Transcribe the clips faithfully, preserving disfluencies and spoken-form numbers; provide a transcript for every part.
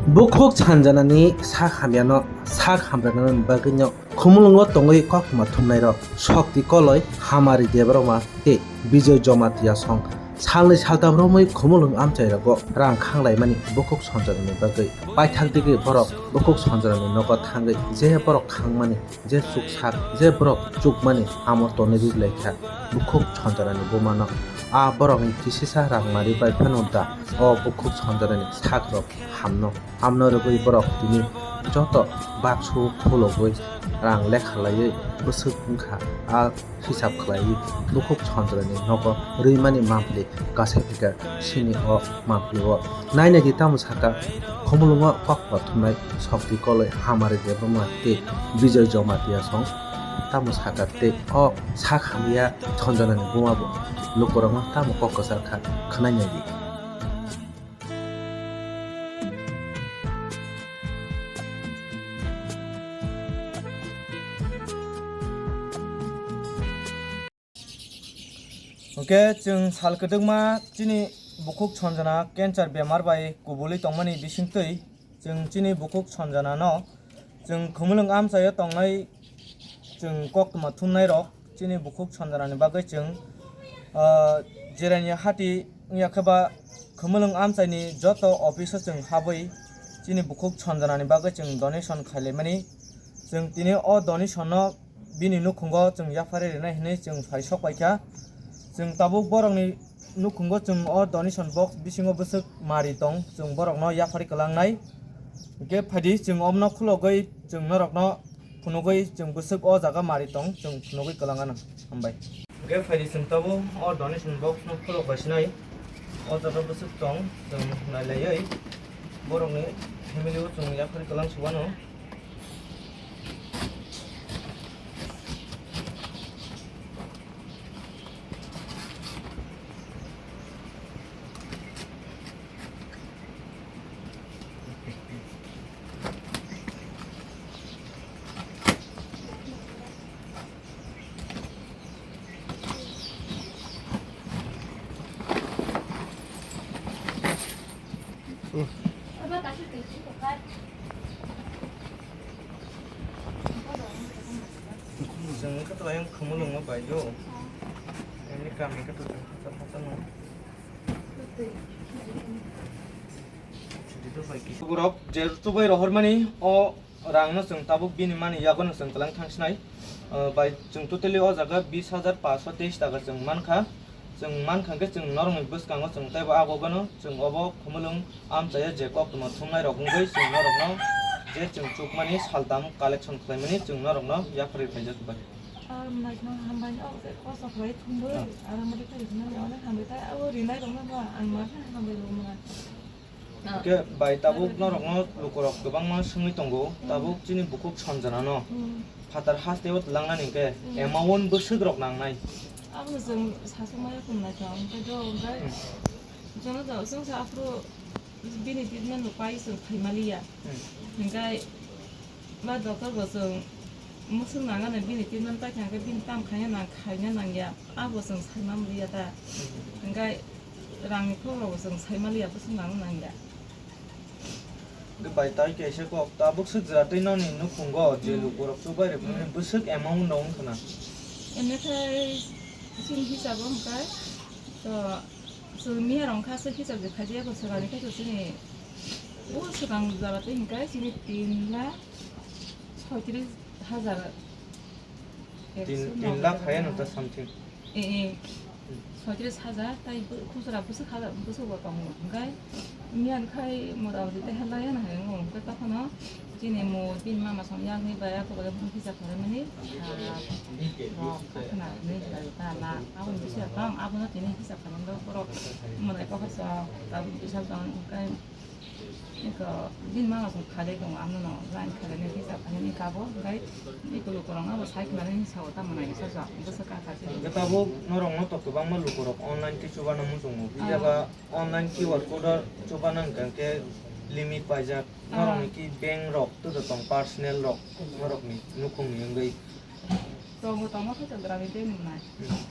Bukhuk sanjanani sak hamyano sak hamjaknani bagwino khumulwngo tongwi koktwma thumnairok Shokti Koloi, Hamari Debbarma tei Bijoy Jamatia song salnwi saltam romwi khumulwng amchairogo rang khanglaimani bukhuk sanjanani bagwi paithak digwi borok bukhuk sanjanani nogo thangwi je borok khangmani je chuksak, je borok chukmani amo tonwi rwlaikha bukhuk sanjanani bumano. A borokni kisisa rangmari bai phano da o bukhuk sanjanani sakrok hamno. Hamno rwgwi borok tini joto baksu khulogwi rang lekha laiwi bwswk wngkha a hisab khlaiwi bukhuk sanjanani nogo rwimani mampli kasai phaikha sini o mampli o. Nainai di tamo saka khumulwngo kok kothumnai Shokti Koloi, Hamari Debbarma tei Bijoy Jamatia song tamo saka tei o sak hamya sanjanani buma bo lukurokno tamo kok kwchar kha khwnai nai di. Hwnkhe chwng sal kwdwkma chini bukhuk Sanjana cancer bemar bai kubulwi tongmani bisingtwi chwng chini bukhuk Sanjanano chwng khumulwng amchaio tongnai chwng koktwma thumnairok chini bukhuk Sanjanani bagwi chwng, ah, Jerani hati wngya khe ba khumulwng amchaini joto office-o chwng habwi chini bukhuk Sanjanani bagwi chwng donation khailaimani. Chwng tini o donation-no bini nukhungo chwng yapharwi rwnai hwnwi chwng phai sok paikha. Chwng tabuk borokni nukhungo chwng o donation box bisingo bwswk mari tong, chwng borokno yapharwi kwlangnai. Hwnkhe phaidi chwng omono khulogwi chwng norokno phunugwi chwng bwswk o jaga mari tong, chwng phunugwi kwlangano. Hambai. Hwnkhe phaidi chwng tabuk o donation box-no khulok bai sinai. O jaga bwswk tong, chwng nailaiwi borokni family-o chwng yapharwi kwlang subano. Chwng khe to ayang khumulwngo bai do. Ani kami khe to chwng khacha khacha no. Borok je chubai rohormani o rangno chwng tabuk bini mani yagono chwng kwlang thangsinai. Ah, bai chwng totally o jaga bis hajar paanch sho teis taka chwng mankha. Chwng mankha khe chwng norokni bwskango chwng teibo abo gano chwng obo khumulwng amchaya je koktwma thumnairok wngwi chwng norokno je chwng chukmani saltam collection khlaimani chwng norokno yapharwi phaijak bai. Aro naikno hambai, o kosa khlai thumbai, Ah. Aro mari khlai thumbai, onek hambai tai, abo rinai rokno ba ang ma khe hambai rw mwnai. Ah. Hwnkhe bai tabuk norokno lukurok kwbangma swngwi tongo, Hmm. Tabuk chini bukhuk Sanjanano Hmm. phatar hasteo twlangnani hwnkhe Hmm. Amount bwswk rok nangnai. Abono chwng sasu maya khum naithok, hwnkhe do, hwnkhe Hmm. Jono do chwngsa aphuru bini treatment rok pai chwng phaimaliya. Hmm. Hwnkhe ma doctor bo chwng mwswk nangani bini treatment paikha hwnkhe bini tam khaina nang, khaina nangya. Abo chwng saimaliya ta. Hmm. Hwnkhe rangni kokrogo chwng saimaliya, bwswk nangna nangya. Hwnkhe bai tai kaisa kok, tabuk swk jwra twi noni nukhungo je Hmm. Lukurok chubai rwphani Hmm. Bwswk amount rok wngkha na? Ene khai chini hisabo hwnkhe to Chwng miya rok kha se hisab je khaijak ya, swkang ni khe to chini o swkang jora twi hwnkhe chini tin lakh soitris hajar Tin, ekso tin lakh hai ano ta something. Eh, eh. Soitris hajar tai bu-, khusra bwswk hajar bwswk bo tongo hwnkhe miya khai mota moti teha lai ano hai wngo hwnkhe tokhono. Chini mo bini mama song yakni bai ako bai hisab khlaimani, ah, rok khna hwnwi hinwi ta la, aboni bisingo tong, abono tini hisab khlaimani borok mwnai kokha sok, tabuk bisal tong, hwnkhe eko bini mama song khalai tongo, abono line khlainai hisab khlainani kabo, hwnkhe eko lukurokno bo sai khnanani sao tamo nai kisa sok, bwswk kha kha se. Hwnkhe tabuk norokno to kwbangma lukurok online khe chubana muchungo, Ah. Phiya ba online Q R code o chubana hwnkhe limit paijak. Norokni ki bank rok to tong personal rok norokni nukhungni wngwi. Tongo, tongo khe to grami bank ni mwnai.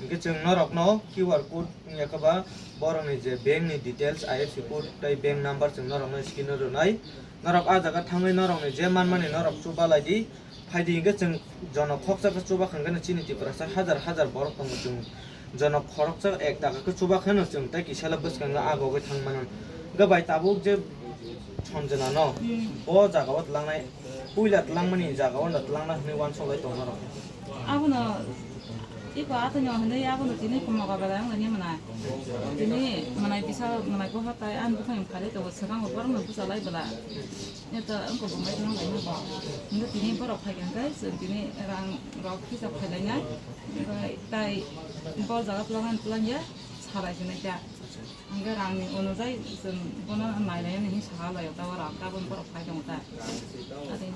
Hwnkhe chwng norokno Q R code wngya khe ba borokni je bank ni details, I F S C code tei bank number chwng norokno screen o rwnai. Norok a jaga thangwi norokni je manmani norok chuba lai di. Phaidi hinkhe chwng jono khoksa khe chuba kha hinkhe chini Tiprasa hajar hajar borok tongo, chwng jono khoroksa ek taka khe chuba kheno chwng tei kisalo bwskango agogwi thang mano. Hinkhe bai tabuk je Sanjana no bo jaga o twlangnai, puila twlangmani jaga o no twlangna hinwi uansuk lai tongo norok. Abono iko atwino hinwi abono tini komoga belai wng laini mwnai. Tini mwnai bisa mwnai ko hatai ani buphang phari tongo, swkang bo borokno bwchalai bwla. Eto wngkha bo mai thang laini bo. Hinwi tini borok phai kha khe chwng tini rang rok kisa phai lainai. Hinkhe tai bol jaga twlang ani twlang ya salai sinai ta. Hinkhe rangni onojai chwng bono nailainani hinwi sakha laio, ta oro tabuk borok phai tongo ta. Ate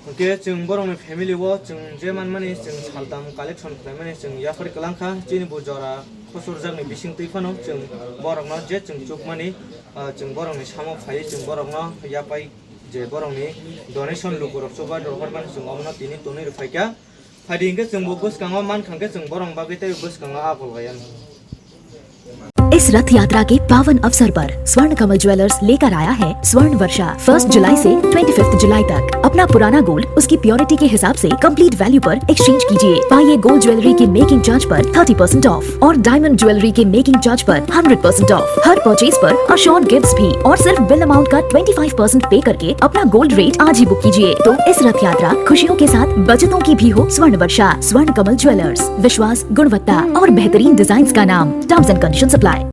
Hinkhe chwng borokni family o chwng je manmani chwng saltam collection khlaimani chwng yapharwi kwlangkha, chini bo jora khosurjakni bising twi phano chwng borokno je chwng chukmani, ah, chwng borokni samo phaiwi chwng borokno yapai je borokni donation lukurok chubai rohormani chwng omono tini tonwi rwphaikha. Phaidi hinkhe chwng bo bwskango mankha hinkhe chwng borok bagwi tei bwskango a gol gaiya. इस रथ यात्रा के पावन अवसर पर स्वर्ण कमल ज्वेलर्स लेकर आया है स्वर्ण वर्षा। फर्स्ट जुलाई से ट्वेंटी फिफ्थ जुलाई तक अपना पुराना गोल्ड उसकी प्योरिटी के हिसाब से कंप्लीट वैल्यू पर एक्सचेंज कीजिए। पाइए गोल्ड ज्वेलरी के मेकिंग चार्ज पर थर्टी परसेंट ऑफ और डायमंड ज्वेलरी के मेकिंग चार्ज पर हंड्रेड परसेंट ऑफ। हर परचेज पर अश्योर्ड गिफ्ट्स भी और सिर्फ बिल अमाउंट का ट्वेंटी फाइव परसेंट पे करके अपना गोल्ड रेट आज ही बुक कीजिए। तो इस रथ यात्रा खुशियों के साथ बचतों की भी हो। स्वर्ण वर्षा, स्वर्ण कमल ज्वेलर्स, विश्वास, गुणवत्ता और बेहतरीन डिजाइन्स का नाम। Terms and condition apply.